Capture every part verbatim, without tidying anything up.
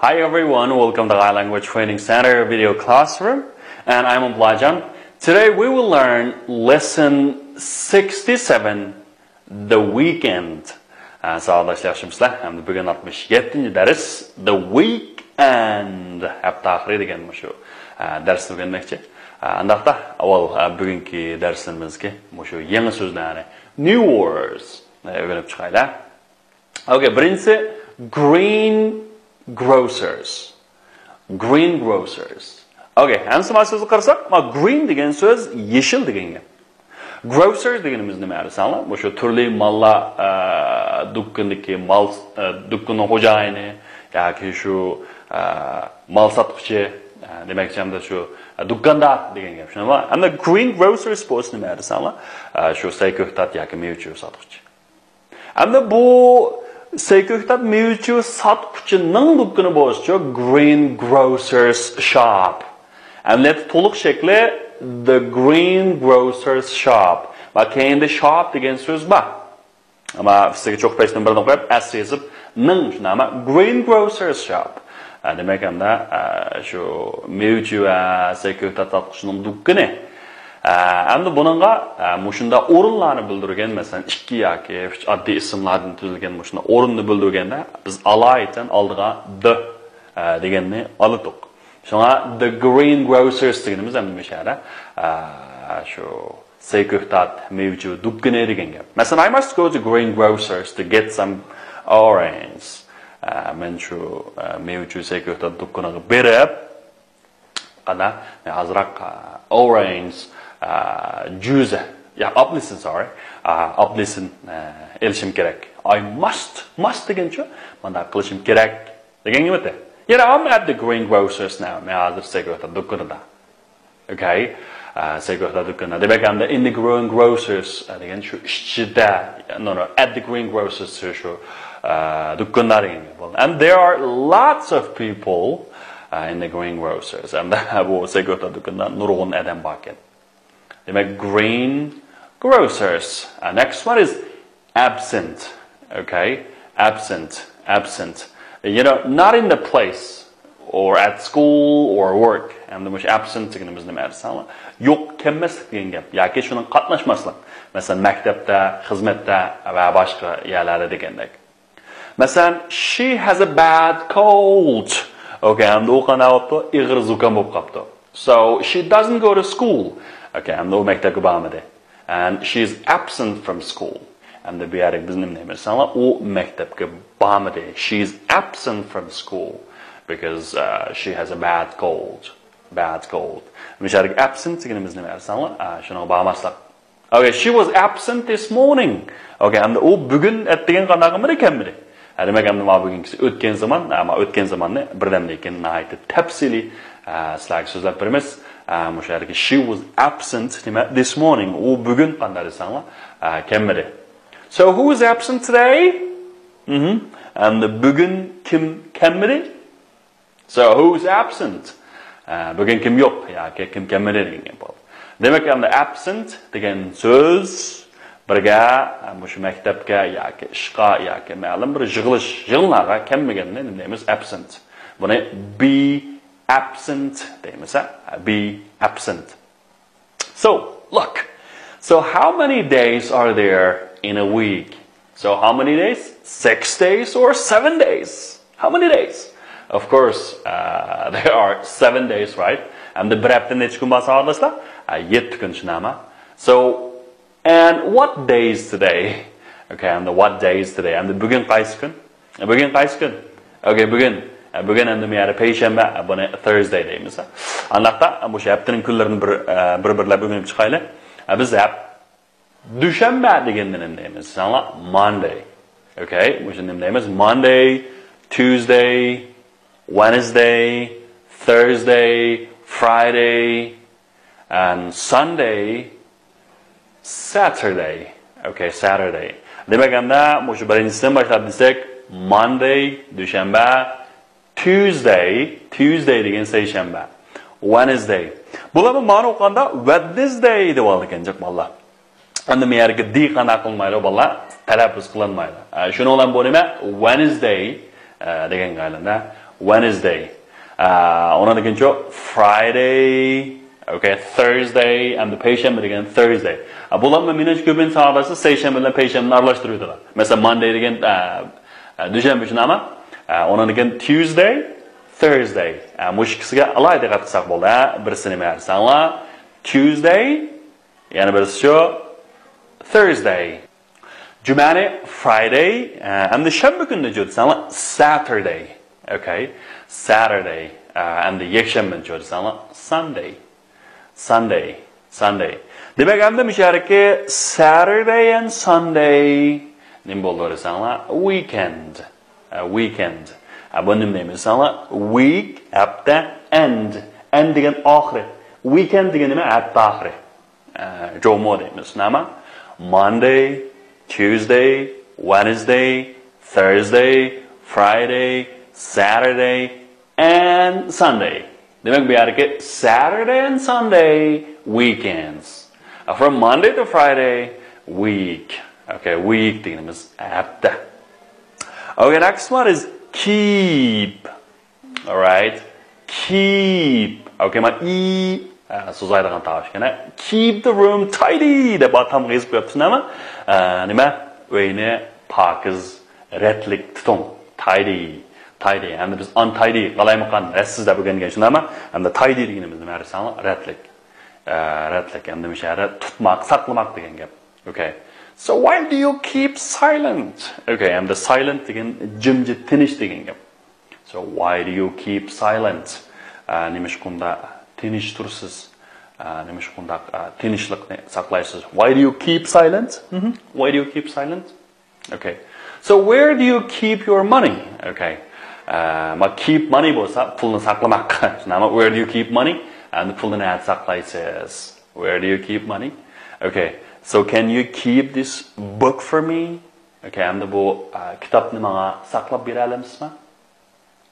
Hi everyone, welcome to Thai Language Training Center video classroom, and I'm Ablajan. Today we will learn lesson sixty-seven, the weekend. Ә, сабаҡдашла, яҡшымысызлар? Һәм бөгөн алтмыш етенче дәрес, the weekend. Һәптә ахыры дигән мышы. Ә, дәресне үгәнмәкче. Ә, андақта, авал, ә, бүгенге дәресебезге мышы яңа сүзләрне, new words, ә, үгәнеп чыҡайла. Okay, беренче, green grocers. Green grocers. Okay, һәм сама сۆзгә ҡарасаҡ, ма green дигән сۆз ешел дигән гәп. Grocers дигәнебез нимә, дисәңләр? Бу шу төрле малла, ә, дүккәндәге мал, ә, дүккәннең хуҗайыны, яки шу, ә, мал сатучы, ә, димәк, шу, ә, дүккәндар дигән гәп. Шуңа, әмма green grocers бу нимә, дисәңләр? Ә, шу сәй-көхтат яки мейвә-чү сатучы. Әмді бу сәй-көхтат, мейвә-чү сатқучының дүккені болса, green grocer's shop. Әмді толық шеклі, the green grocer's shop. Ва кейінде shop деген сөз бар. Ама сізге чоқ пәсінің бірін қойып, әс езіп, ның, шынама, green grocer's shop. Ә, демек, әмді, ә, шу мейвә-чү, ә, сәй-көхтат сатқучының дүккені. Ә, әмді бұныңға, ә, мушында орынланы білдірген, мәселен, ікі яки үш адди ісімладың түзілген мушында орынны білдіргенде, біз алайтын алдыға the, ә, дегенні алытық. Шуңа the green grocers дегеніміз әмді мешәрі, ә, шу сәй-көхтат, мейвә-чү дүккені деген гәп. Мәселен, I must go to green grocers to get some orange. Ә, мен шу, ә, мейвә-чү сәй-көхтат дүккеніне беріп, Ана, мен азырақ, а, orange, а, juice, я, апельсин, sorry, а, апельсин, а, алышым керек. I must, must деген шу, мында қылышым керек деген ниме? Яна, I'm at the green grocers now. Мен азыр сәй-көхтат дүккенінде. Okay. А, сәй-көхтат дүккенінде. Демек, I'm in the green grocers, а, деген шу ішчіде. No, no, at the green grocers шу, а, дүккенде деген. And there are lots of people, а, in the green grocers. Әмді бу сәй-көхтат дүккенінде нурғын адам бар екен. Демек, green grocers. And next one is absent. Okay? Absent. Absent. You know, not in the place or at school or work. Әмді муш absent дегеніміз ниме, десеңлер? Йоқ, келмеслік деген гәп. Яки шуның қатнашмаслық. Мәселен, мәктепте, хизметте ва башқа ерлерде дегендек. Мәсәлән, she has a bad cold. Okay, әмді ол қана болыпты, иғыр зукам болып қапты. So, she doesn't go to school. Okay, әмді ол мәктепке бармайды. And she's absent from school. Әмді бу ерге біз не дейміз? Саңа, ол мәктепке бармайды. She's absent from school because, uh, she has a bad cold. Bad cold. Мисалға, absent дегеніміз не? Саңа, а, шуның бармаслық. Okay, she was absent this morning. Okay, әмді ол бүгін әттеген қанағымды кәмміді. Ә, демек, әмді ма бүгінгісі өткен заман, ә, ма өткен заманны бірден де екен нағайты тәпсілі, ә, сіләге сөзлеп береміз. Ә, мушы she was absent, неме, this morning. Ол бүгін қандай десеңлер, ә, кәмміді. So, who is absent today? Мгм. Әмді бүгін кім кәмміді? So, who's absent? Ә, бүгін кім жоқ? Яки кім кәмміді деген гәп болды. Демек, әмді absent деген сөз бірге, ә, мушы мәктепке, яки ішқа, яки мәлім бір жығылыш, жығыларға кәммігеніне не дейміз? Absent. Бұны be absent дейміз, ә? Be absent. So, look. So, how many days are there in a week? So, how many days? Six days or seven days? How many days? Of course, uh, there are seven days, right? Әмді бір әпте неше күн бар, сабаҡдашла? Ә, етті күн, шынама. So, and what day is today? Okay, and what day is today? Әмді бүгін қайсы күн? Бүгін қайсы күн? Okay, бүгін. Ә, бүгін әмді мияры пейшәмбе, ә, бұны Thursday дейміз, ә. Андақта, ә, мушы әптінің күнлерін бір, ә, бір-бірлеп үгеніп чыҡайла. Ә, біз әп дүшәмбе дегенде не дейміз? Саңа Monday. Okay, мушы не дейміз? Monday, Tuesday, Wednesday, Thursday, Friday, and Sunday, Saturday. Okay, Saturday. Демек, әмді, мушы біріншісінен башлап десек, Monday, дүшәмбе, Tuesday, Tuesday деген сейшәмбе, Wednesday. Бұлар мәні оқығанда Wednesday деп алды екен, жақ балла. Әмді миярғы D қана қылмайды, балла, тәләппіз қылынмайды. Ә, шуның олан бұл неме? Wednesday, ә, деген ғалында. Wednesday. ئۇنىڭدىن كېيىنچۇ؟ Friday. Okay, Thursday. ئەمدى پەيشەنبە دېگەن Thursday. بۇلارمۇ مېنىڭچە كۆپىنچە ساڭا سەيشەنبە بىلەن پەيشەنبىنى ئارىلاشتۇرۇۋېتىدۇ. مەسىلەن، Monday دېگەن دوشەنبە شۇنداقمۇ؟ ئۇنىڭدىن كېيىن Tuesday, Thursday. مۇشۇ ئىككىسىگە ئالاھىدە دىققەت قىلساق بولدى. بىرسى نېمە دېسەڭلار؟ Tuesday. يەنە بىرسى شۇ Thursday. جۈمەنى Friday، ئە، ئەمدى شەنبە كۈنىنى جۆتسەڭلار Saturday. Okay, Saturday. ئە، ئەمدى يەكشەنبىنى جۆتسەڭلار Sunday. Sunday. Sunday. دېمەك، ئەمدى مۇشۇ يەردىكى Saturday and Sunday نېمە بولىدۇ دېسەڭلار؟ Weekend. ئە، weekend. ئە، بۇ نېمە دەيمىز دېسەڭلار؟ Week، ھەپتە، end. End دېگەن ئاخىرى. Weekend دېگەن نېمە؟ ھەپتە ئاخىرى. ئە، جۇمۇ دەيمىز. نېمە؟ Monday, Tuesday, Wednesday, Thursday, Friday, Saturday and Sunday. دېمەك، بۇ يەردىكى Saturday and Sunday weekends. From Monday to Friday, week. Okay, week دېگىنىمىز ھەپتە. Okay, next one is keep. Alright. Keep. Okay, مانا ئى، ئە، سوزايدىغان تاۋۇش ئىكەن. Keep the room tidy دەپ ئاتامغا يېزىپ قويۇپتۇ، نېمە؟ ئە، نېمە؟ ئۆينى پاكىز، رەتلىك تۇتۇڭ. Tidy. Tidy. ئەمدى بىز untidy، قالايمىقان، رەتسىز دەپ ئۆگەنگەن شۇنداقمۇ؟ ئەمدى tidy دېگىنىمىز نېمە دېسەڭلار؟ رەتلىك. ئە، رەتلىك. ئەمدى مۇشۇ يەردە تۇتماق، ساقلىماق دېگەن گەپ. Okay. So why do you keep silent? Okay, ئەمدى silent دېگەن جىمجىت، تىنچ دېگەن گەپ. So why do you keep silent? ئە، نېمىشقا ئۇنداق تىنچ تۇرىسىز؟ ئە، نېمىشقا ئۇنداق، ئە، تىنچلىقنى ساقلايسىز؟ Why do you keep silent? مهم. Why do you keep silent? Okay. So where do you keep your money? Okay. ئە، ما keep money بولسا پۇلنى ساقلىماق. شۇنداقمۇ؟ Where do you keep money? ئەمدى پۇلنى نەدە ساقلايسىز؟ Where do you keep money? Okay. So can you keep this book for me? Okay. ئەمدى بۇ، ئە، كىتابنى ماڭا ساقلاپ بېرەلەمسىزما؟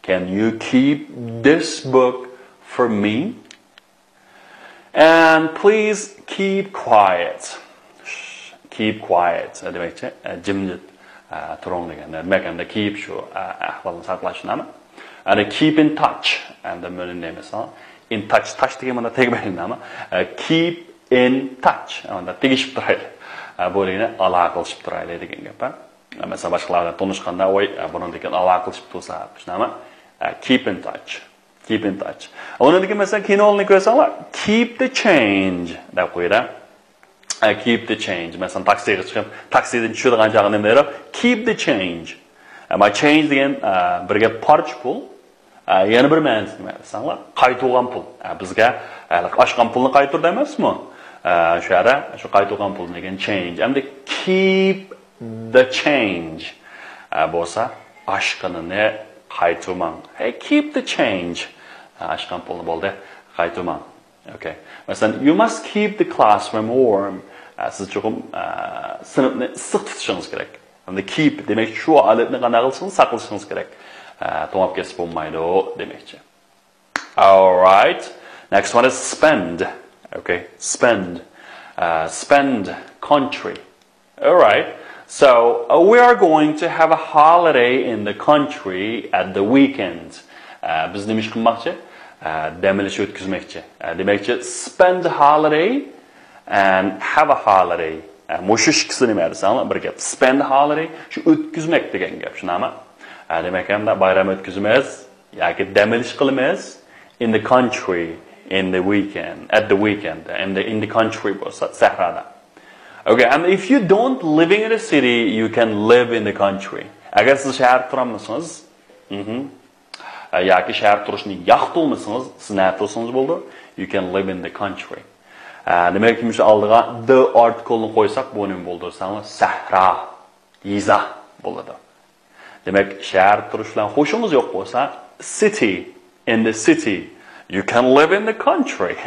Can you keep this book for me? And please keep quiet. Keep quiet دېمەكچى، ئە، جىمجىت، ئە، تۇرۇڭ دېگەن. دېمەك، ئەمدى keep شۇ، ئە، ئەھۋالنى ساقلاش نېمە؟ ئەمدى keep in touch. ئەمدى بۇنى نېمە دېسەڭ؟ In touch، touch دېگەن مانا تەگمەيدۇ نېمە؟ ئە، keep in touch. مانا تېگىشىپ تۇرايلى. ئە، بۇ دېگىنى ئالاقىلىشىپ تۇرايلى دېگەن گەپ، ھە؟ مەسىلەن، باشقىلار بىلەن تونۇشقاندا، ۋاي، بۇنىڭدىن كېيىن ئالاقىلىشىپ تۇرساق، شۇنداقمۇ؟ Keep in touch. Keep in touch. ئۇنىڭدىن كېيىن، مەسىلەن، كېيىن ئورنىنى كۆرسەڭلار، keep the change دەپ قويىدۇ. Keep the change. مەسىلەن، تاكسىغا چىقىپ، تاكسىدىن چۈشىدىغان چاغدا نېمە دەيدۇ؟ Keep the change. ئەمما change دېگەن، بىرگە پارچە پۇل. ئە، يەنە بىر مەنىسى نېمە دېسەڭلار؟ قايتۇرغان پۇل. ئە، بىزگە، ئە، ئاچقان پۇلنى قايتۇردى ئەمەسمۇ؟ ئە، شۇ يەردە شۇ قايتۇرغان پۇل دېگەن change. ئەمدى keep the change. ئە، بولسا ئاچقىنىنى قايتۇرماڭ. Hey, keep the change. ئە، ئاچقان پۇلنى بولدى، قايتۇرماڭ. Okay. مەسىلەن، you must keep the classroom warm. ئە، سىز چوقۇم، ئە، سىنىپنى ئىسسىق تۇتۇشىڭىز كېرەك. ئەمدى keep دېمەك شۇ ھالەتنى قانداق قىلىشىڭىز، ساقلىشىڭىز كېرەك. ئە، توڭلاپ كەتسە بولمايدۇ دېمەكچى. Alright. Next one is spend. Okay. Spend. ئە، spend country. Alright. So, uh, we are going to have a holiday in the country at the weekend. ئە، بىز نېمە ئىش قىلماقچى؟ ئە، دەم ئېلىش ئۆتكۈزمەكچى. ئە، دېمەكچى، spend holiday and have a holiday. ئە، مۇشۇ ئىككىسى نېمە دېسەڭلار، بىر گەپ. Spend holiday، شۇ ئۆتكۈزمەك دېگەن گەپ، شۇنداقمۇ؟ ئە، دېمەك، ھەمدە بايرام ئۆتكۈزىمىز ياكى دەم ئېلىش قىلىمىز in the country, in the weekend, at the weekend. Endi in the country بولسا سەھرادا. Okay, and if you don't living in a city, you can live in the country. ئەگەر سىز شەھەردە تۇرالمىسىڭىز، مهم. ئە، ياكى شەھەردە تۇرۇشنى ياقتۇرمىسىڭىز، سىز نەدە تۇرسىڭىز بولىدۇ. You can live in the country. ئە، دېمەك، مۇشۇ ئالدىغا the article نى قويساق، بۇ نېمە بولىدۇ دېسەڭلار، سەھرا، يېزا بولىدۇ. دېمەك، شەھەردە تۇرۇش بىلەن خوشىڭىز يوق بولسا، city, in the city. You can live in the country.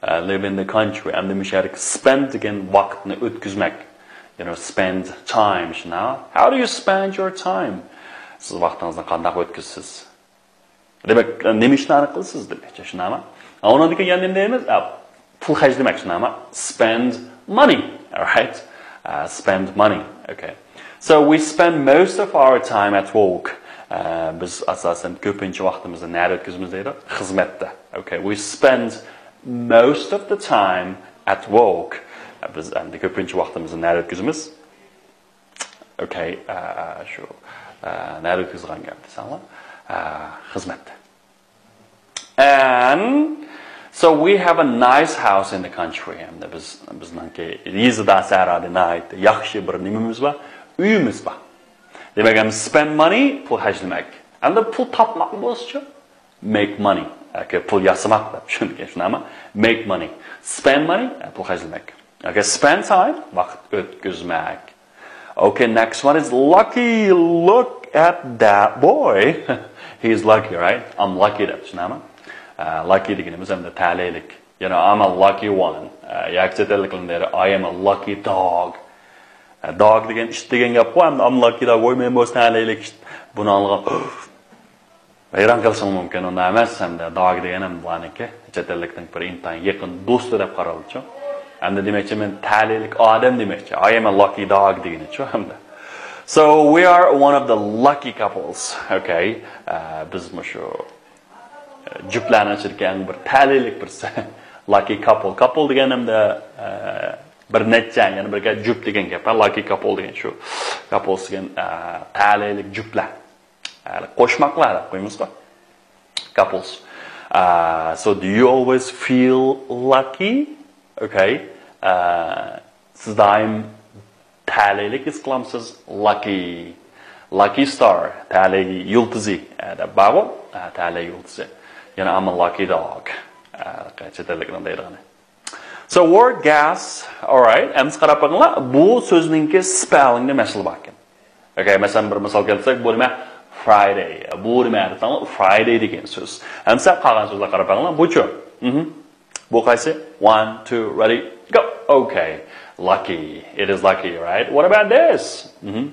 ئە، live in the country. ئەمدى مۇشۇ يەردىكى spend دېگەن ۋاقىتنى ئۆتكۈزمەك. You know, spend time. شۇنداق. How do you spend your time? سىز ۋاقتىڭىزنى قانداق ئۆتكۈزىسىز؟ دېمەك، نېمە ئىشلارنى قىلىسىز دېمەكچى، شۇنداقمۇ؟ ئۇنىڭدىن كېيىن يەنە نېمە دەيمىز؟ ئە، پۇل خەجلىمەك، شۇنداقمۇ؟ Spend money, right? ئە، spend money, okay. So we spend most of our time at work. ئە، بىز ئاساسەن كۆپىنچە ۋاقتىمىزنى نەدە ئۆتكۈزىمىز دەيدۇ؟ خىزمەتتە. Okay, we spend most of the time at work. بىز ئەمدى كۆپىنچە ۋاقتىمىزنى نەدە ئۆتكۈزىمىز؟ Okay, ئە، شۇ، ئە، نەدە ئۆتكۈزىدىغان گەپ دېسەڭلار، ئە، خىزمەتتە. And so we have a nice house in the country. ھەمدە بىز، بىزنىڭكى يېزىدا، سەھرادا ناھايىتى ياخشى بىر نېمىمىز بار، ئۆيىمىز بار. دېمەك، ھەم spend money، پۇل خەجلىمەك. ئەمدى پۇل تاپماق بولسىچۇ؟ Make money. Okay, پۇل ياسىماق دەپ چۈشەندىكەن، شۇنداقمۇ؟ Make money. Spend money، پۇل خەجلىمەك. Okay, spend time، ۋاقىت ئۆتكۈزمەك. Okay, next one is lucky. Look at that boy. He's lucky, right? I'm lucky دەپ چۈشىنەمەن. ئە، lucky دېگىنىمىز ھەمدە تەلەيلىك. You know, I'm a lucky one. ئە، ياكى چەت ئەللىكلەر دەيدۇ، I am a lucky dog. ئە، dog دېگەن ئىت دېگەن گەپقۇ، ھەمدە I'm lucky dog. ۋوي، مەن بولسا تەلەيلىك ئىت. بۇنى ئاڭلىغان ھەيران قېلىشىڭ مۇمكىن، ئۇنداق ئەمەس. ھەمدە dog دېگەن ھەم بۇلارنىڭكى چەت ئەللىكنىڭ بىر ئىنتايىن يېقىن دوستى دەپ قارىلىدۇچۇ. ھەمدە دېمەكچى، مەن تەلەيلىك ئادەم دېمەكچى. I am a lucky dog دېگىنىچۇ ھەمدە. So we are one of the lucky couples. Okay. ئە، بىز مۇشۇ، ئە، جۈپلەرنىڭ ئىچىدىكى ئەڭ بىر تەلەيلىك بىرسى. Lucky couple. Couple دېگەن ھەمدە، ئە، بىر نەچچە، يەنى بىرگە جۈپ دېگەن گەپ. Lucky couple دېگەن شۇ. Couples دېگەن، ئە، تەلەيلىك جۈپلەر. ئە، قوشماقلار دەپ قويىمىزغۇ. Couples. ئە، so do you always feel lucky? Okay. ئە، سىز دائىم تەلەيلىك ھېس قىلامسىز؟ Lucky. Lucky star. تەلەي يۇلتۇزى، ئە، دەپ بارغۇ. ئە، تەلەي يۇلتۇزى. يەنى I'm a lucky dog. ئە، چەت ئەللىكنىڭ دەيدىغىنى. So word gas. Alright. ئەمدى قاراپ بېقىڭلار. بۇ سۆزنىڭكى spellingدا مەسىلە بار ئىكەن. Okay، مەسىلەن، بىر مىسال كەلتۈرسەك، بۇ نېمە؟ Friday. بۇ نېمە دېسەڭلار، Friday دېگەن سۆز. ئەمسە قالغان سۆزلەرگە قاراپ بېقىڭلار. بۇچۇ؟ مهم. بۇ قايسى؟ One, two, ready, go. Okay. Lucky. It is lucky, right? What about this? مهم.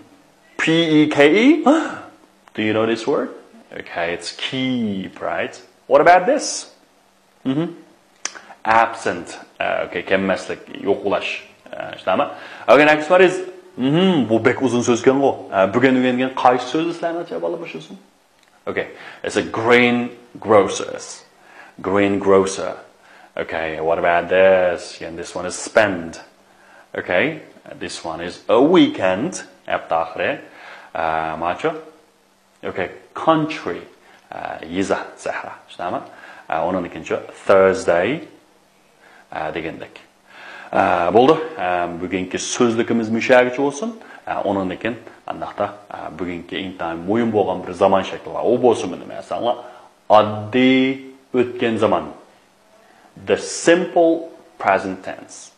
P E K E. Do you know this word? Okay, it's keep, right? What about this? مهم. Absent. ئە، okay، كەلمەسلىك، يوقلاش. ئە، شۇنداقمۇ؟ Okay, next one is، مهم، بۇ بەك ئۇزۇن سۆزكەنغۇ. ئە، بۈگۈن ئۆگەنگەن قايسى سۆز سىلەرنىڭچە بالىلار مۇشۇ سۆزنى؟ Okay, it's a greengrocer. Greengrocer. Okay, what about this? Again, this one is spend. Okay, this one is a weekend. ھەپتە ئاخىرى. ئە، ماچۇ؟ Okay, country. ئە، يېزا، سەھرا. شۇنداقمۇ؟ ئە، ئۇنىڭدىن كېيىنچۇ Thursday. ئە، دېگەندەك. ئە، بولدى. ئە، بۈگۈنكى سۆزلۈكىمىز مۇشۇ يەرگىچە بولسۇن. ئە، ئۇنىڭدىن كېيىن ئانداقتا، ئە، بۈگۈنكى ئىنتايىن مۇھىم بولغان بىر زامان شەكلى بار. ئۇ بولسىمۇ نېمە دېسەڭلار؟ ئاددىي ئۆتكەن زامان. The simple present tense.